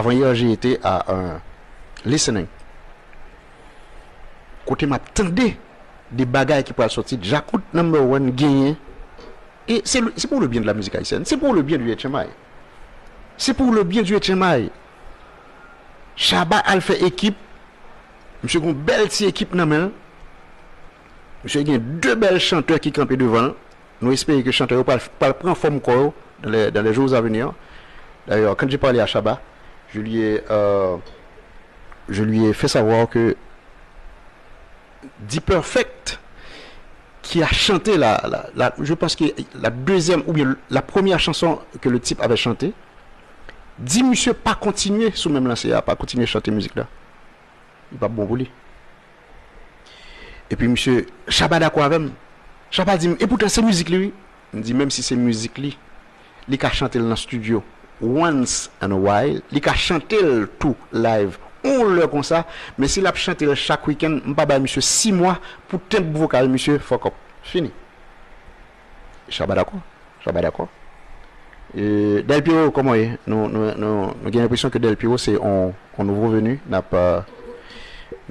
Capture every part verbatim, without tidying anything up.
Avant-hier, j'ai été à un listening kote m ap tande de bagay ki pral sòti Djakout number one genyen. E se le- c'est pour le bien de la musique haïtienne, c'est pour le bien du H M I. C'est pour le bien du H M I. Shabba al fè ekip. Misye gon bèl ti ekip nan men l. Misye gen de bèl chantè ki kanpe devan l. Nou espere ke chantè yo pral, pral pran fòm kò yo dans les, dans les jours à venir. D'ailleurs, quand j'ai parlé à Shabba, je lui ai, euh, je lui ai fait savoir que D-Perfect, qui a chanté la, la, la- je pense que la deuxième ou bien la première chanson que le type avait chantée, di misye pa kontinye sou menm lanse a, pa kontinye chante mizik la. Li p ap bon pou li. Epi misye Shabba dakò avè m. Shabba di m, epoutan se mizik li wi. M di, menm si se mizik li, li ka chante l nan studio once in a while, li ka chante l tou live yon lè konsa, men si l ap chante l chak wikenn, m pa bay misye sis mwa pou tenb vokal misye fuck up. Fini. Shabba dakò. Shabba dakò. E, Del Piero, kòman w ye? Nou, nou, nou, nou gen enpresyon ke Del Piero se on, on nouvo venu. N ap, euh,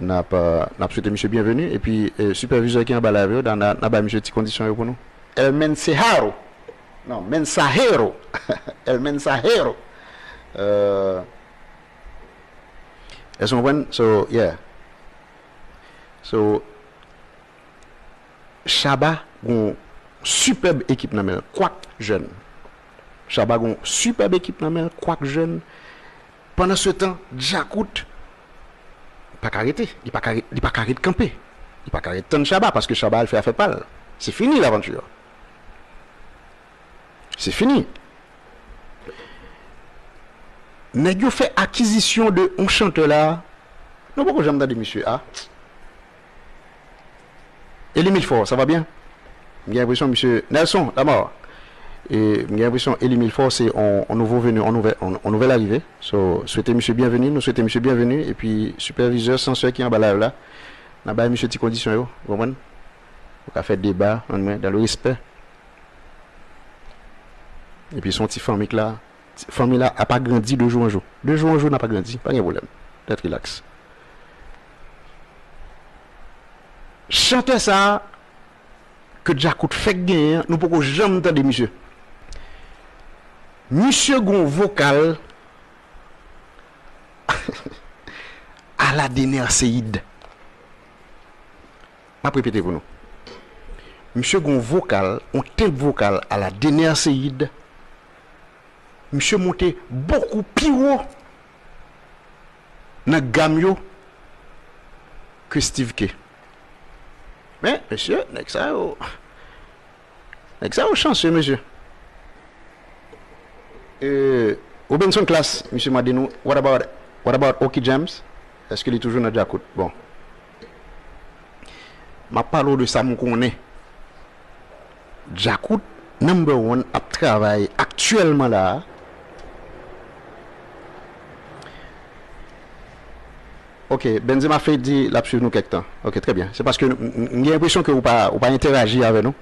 n ap, euh, n ap swete misye byenveni. Epi, euh, sipèvizè ki anba live yo, n a, n a, n a bay misye ti kondisyon yo pou nou. El Mensahero. Non, Mensahero. El Mensahero. Euh, èske w konprann? So, yeah. So, Shabba gon sipèb ekip nan men l, kwak jèn. Shabba gon sipèb ekip nan men l, kwak jèn. Pandan se tan, Djakout pa ka rete. Li pa ka, re- li pa ka ret kanpe. Li pa ka ret tann Shabba, paske Shabba al fè afè pa l. Se fini lavanti. Se fini. Nèg yo fè akizisyon de yon chantè la. Nou poko janm tande misye a. Eli Milfort, ça va bien? M gen enpresyon misye Nelson Lamar. E m gen enpresyon Eli Milfort se on, on nouvo venu, on nouvel, on, on nouvel arrivé. So, swete misye byenveni, nou swete misye byenveni. Epi sipèvizè, sansè ki anba live la, n a bay misye ti kondisyon yo, w konprann? Ou ka fè deba, ann mwen, dans le respect. Epi se yon ti fanmi k la. Fanmi la ap agrandi de jou an jou. De jou an jou n ap agrandi. Pa gen pwoblèm. Tèt rilaks. Chantè sa a ke Djakout fèk genyen an, nou poko janm tande misye. Misye gon vokal a la Dener Ceïd. M ap repete pou nou. Misye gon vokal, on tenb vokal a la Dener Ceïd. Misye monte bokou pi wo nan gam yo ke Steve K. Men, mesye, nèg sa yo, nèg sa yo chansye, mesye. E, Robinson Class, misye mande nou, what about, what about Oky James? Èske li toujou nan Djakout? Bon. M ap pale w de sa m konnen. Djakout number one ap travay aktyèlman la a. Ok, Benzema Faith di l ap swiv nou kèk tan. Ok, trè byen. Se paske m, m, m gen enpresyon ke ou pa, ou pa entèraji avè nou.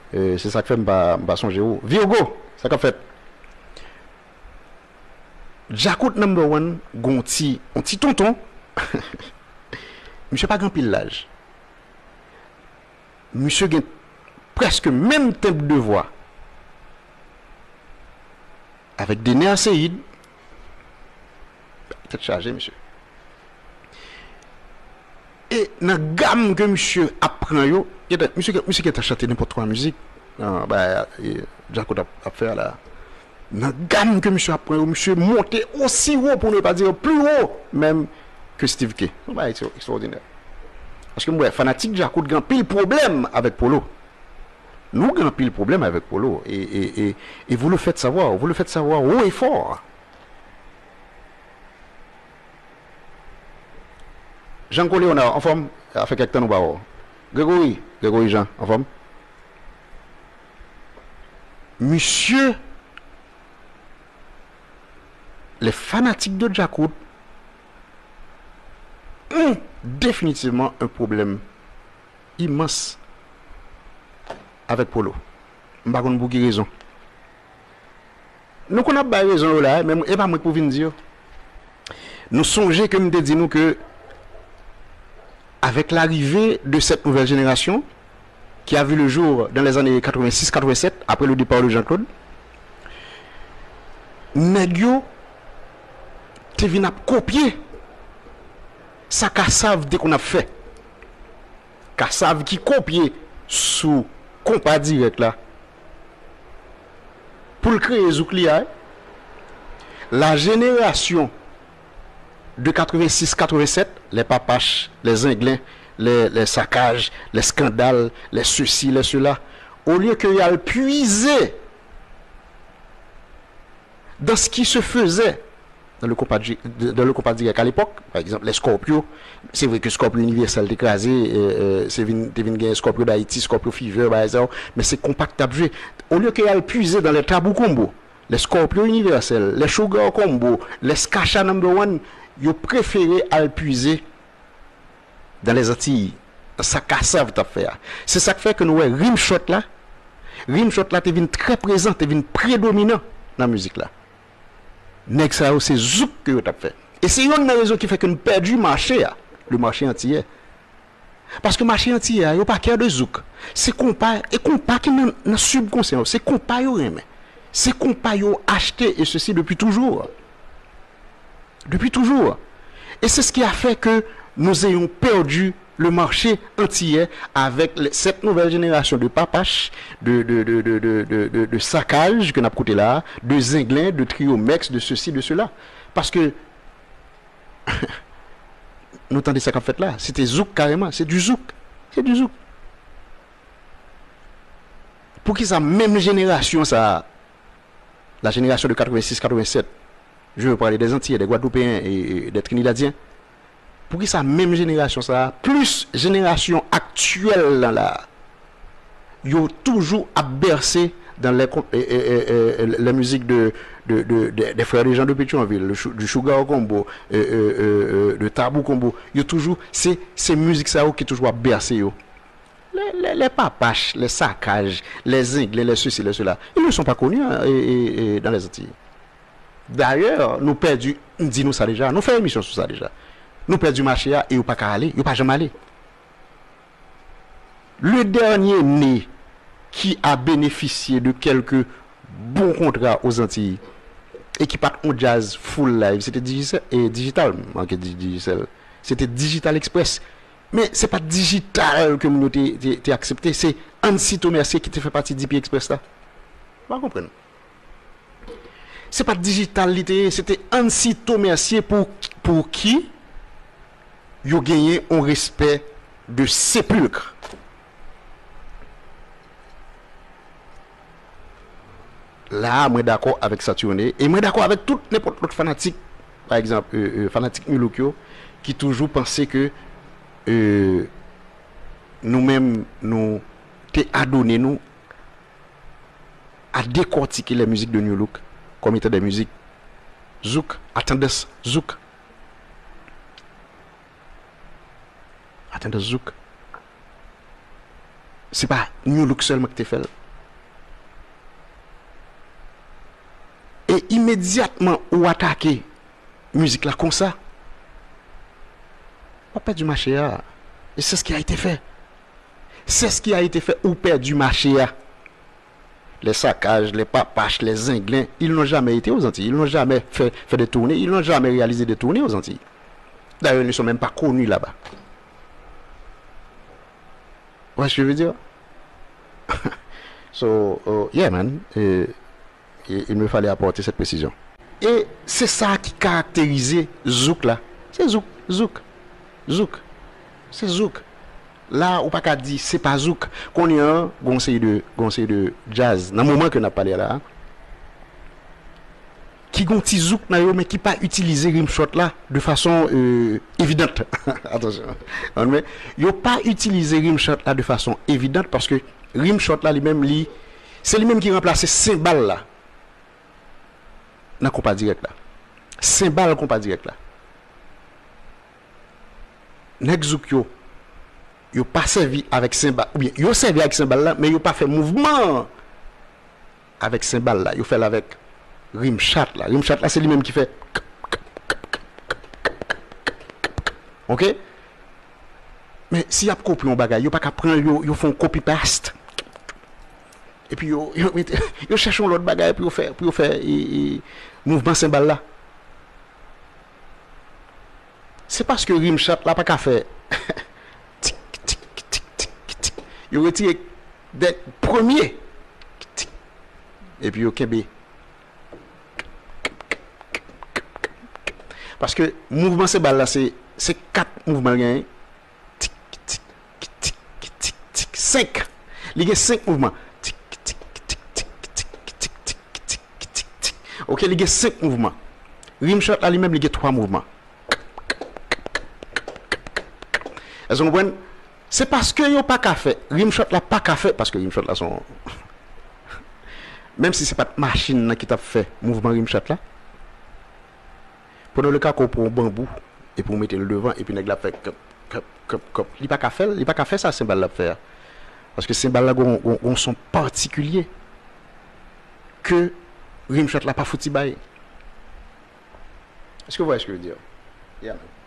E, se sa k fè m pa, m pa sonje ou. Virgo, sa k ap fèt? Djakout number one, gon ti, on ti tonton. Misye pa gen anpil laj. Misye gen prèske menm tenb de vwa avèk Dener Ceïd. Tèt chaje, mesye. E nan gam ke misye ap pran yo, gentan, misye, misye gentan chante nenpòt twa mizik. Nan, ba, e, Djakout ap, ap fè a la. Nan gam ke misye ap pran yo, misye monte osi wo, pou ne pa dire pli wo menm, ke Steve K. Yon bagay ekstraòdinè. Paske m wè fanatik Djakout gen anpil pwoblèm avèk Polo. Nou gen anpil pwoblèm avèk Polo. E, e, e, e vous le faites savoir, vous le faites savoir haut et fort. Jean Claude Léonard, anfòm? Sa fè kèk tan nou pa wè w. Gregory, Gregory Jean, anfòm? Misye, les fanatiques de Djakout ont définitivement un problème immense avec Polo. M pa konn pou ki rezon. Nou konn ap bay rezon yo la, men e pa mwen k pou vin di yo. Nou sonje ke m te di nou ke avec l'arrivée de cette nouvelle génération, qui a vu le jour dans les années quatre-vingt-six quatre-vingt-sept, après le départ de Jean-Claude, nèg yo te vin ap kopye sa Kassav te konn ap fè. Kassav ki kopye sou konpa dirèk la pou l kreye zouk li a. La génération de quatre-vingt-six quatre-vingt-sept, les Papash, les Zenglen, les, les Sakaj, les Skandal, les ceci, les cela, olye ke y al pwize dans ce qui se faisait dans le compas, di- dans le compas direct à l'époque, par exemple, les Scorpios, c'est vrai que Scorpio Universel te kraze, euh, euh, se vin, te vin gen Scorpio d'Haïti, Scorpio Fever, bagay sa yo, men se konpa k t ap jwe. Olye ke y al pwize dans les Tabou Combo, les Scorpio Universel, les Sugar Combo, les Kasha Number One, yo prefere al pwize dans les Antilles, sa Kassav t ap fè a. Se sa k fè ke nou wè Rimshot la, Rimshot la te vin trè prezan, te vin predominan nan mizik la. Nèg sa yo se zouk ke yo t ap fè. E se yonn nan rezon ki fè ke n pèdi mache a, le marché antillais. Paske mache antiyè a, yo pa kè de zouk. Se konpa, e konpa ki nan, nan sibkonsyan yo, se konpa yo renmen. Se konpa yo achte, et ceci depuis toujours. Depuis toujours. Et c'est ce qui a fait que nous ayons perdu le marché antillais avec le- cette nouvelle génération de Papash, de, de, de, de, de, de, de, de Sakaj ke n ap koute la, de Zenglen, de Trio Mex, de ceci, de cela. Paske nou tande sa k ap fèt la, se te zouk kareman, se du zouk, se du zouk. Poukisa menm jenerasyon sa a, la génération de quatre-vingt-six quatre-vingt-sept, je veux parler des Antillais, des Guadeloupéens et, et des Trinidadiens, poukisa menm jenerasyon sa a, plis jenerasyon aktyèl lan la, yo toujou ap bèse dans les, com- et, et, et, et, les musiques de, de, de, de, des frères de Jean de Pétionville, le Chou- du Sugar Combo, euh, euh, euh, euh, de Tabou Combo, yo toujou, se, se mizik sa yo ki toujou ap bèse yo. Les, les, les Papash, les Sakaj, les Zenglen, les ceci, les cela, ils ne sont pas connus, hein, et, et, et dans les Antilles. Dayè, nou pèdi, m di nou sa deja, nou fè emisyon sou sa deja. Nou pèdi mache a e yo pa ka ale, yo pa janm ale. Le dernier né qui a bénéficié de quelques bons contrats aux Antilles e ki pa t on djaz full live, se te Digicel, e Digital, m manke di Digicel. Se te Digital Express. Men se pa t Digital ke moun yo te, te, te aksepte, se Ansito Mercier ki te fè pati D P Express la. Ou pa konprann? Se pa t Digital li te ye, se te Ansito Mercier pou, pou ki yo genyen on respè de sepilk. La a, mwen dakò avèk Saturne, e mwen dakò avèk tout nenpòt lòt fanatik, pa egzanp, euh, euh, fanatik Nu Look yo, ki toujou panse ke, euh, nou menm, nou te adone nou à décortiquer les musiques de Nu Look comme étant des musiques zouk, à tendance zouk. À tendance zouk. Se pa Nu Look sèlman ki te fè l. E imedyatman ou atake mizik la konsa, w ap pèdi mache a. E c'est ce qui a été fait. C'est ce qui a été fait, ou pèdi mache a. Les Sakaj, les Papash, les Zenglen, ils n'ont jamais été aux Antilles. Ils n'ont jamais fait, fait des tournées. Ils n'ont jamais réalisé des tournées aux Antilles. D'ailleurs, ils ne sont même pas connus là-bas. Vous voyez ce que je veux dire? So, euh, yeah, man. Euh, il, il me fallait apporter cette précision. E se sa ki karakterize zouk la. Se zouk, zouk, zouk. Se zouk. La, ou pa ka di se pa zouk. Kounye a, gon seri de, gon seri de djaz, nan moman ke n ap pale a la, ki gon ti zouk nan yo, men ki pa itilize rimshot la de fason, euh, evidant. Atansyon. Ou konprann? Yo pa itilize rimshot la de fason evidant paske rimshot la li menm, li, se li menm ki ranplase senbal la nan konpa dirèk la. Senbal konpa dirèk la. Nèg zouk yo, yo pa sèvi avèk senbal, oubyen yo sèvi avèk senbal la, men yo pa fè mouvman an avèk senbal la. Yo fè l avèk rimshot la. Rimshot la, se li menm ki fè k, k, k, k, k, k, Ok? Men si y ap kopye yon bagay, yo pa ka pran l, yo, yo fè yon copy paste. Epi yo, yo, mete- yo chèche yon lòt bagay pou yo fè, pou yo fè e, e, mouvman senbal la. Se paske rimshot la pa ka fè tik, tik, tik, tik, tik. Yo retire de premye tik. Epi yo kenbe. Paske mouvman senbal la se, se kat mouvman l genyen. Tik, tik, tik, tik, tik, tik, senk. Li gen senk mouvman. Tik, tik, tik, tik, tik, tik, tik, tik, tik, tik, tik. Ok, li gen senk mouvman. Rimshot la li menm, li gen twa mouvman. Èske w konprann? Se paske yo pa ka fè, rimshot la pa ka fè, paske rimshot la se yon, menm si se pa t machin nan ki t ap fè mouvman rimshot la, pandan le ka, ou pran yon banbou, epi ou mete l devan, epi nèg la ap fè kòp, kòp, kòp, kòp. Li pa ka fè l, li pa ka fè sa senbal la ap fè a. Paske senbal la gon, gon, gon son patikilye ke rimshot la pa fouti bay. Èske w wè sa m vle di? Yeah, man.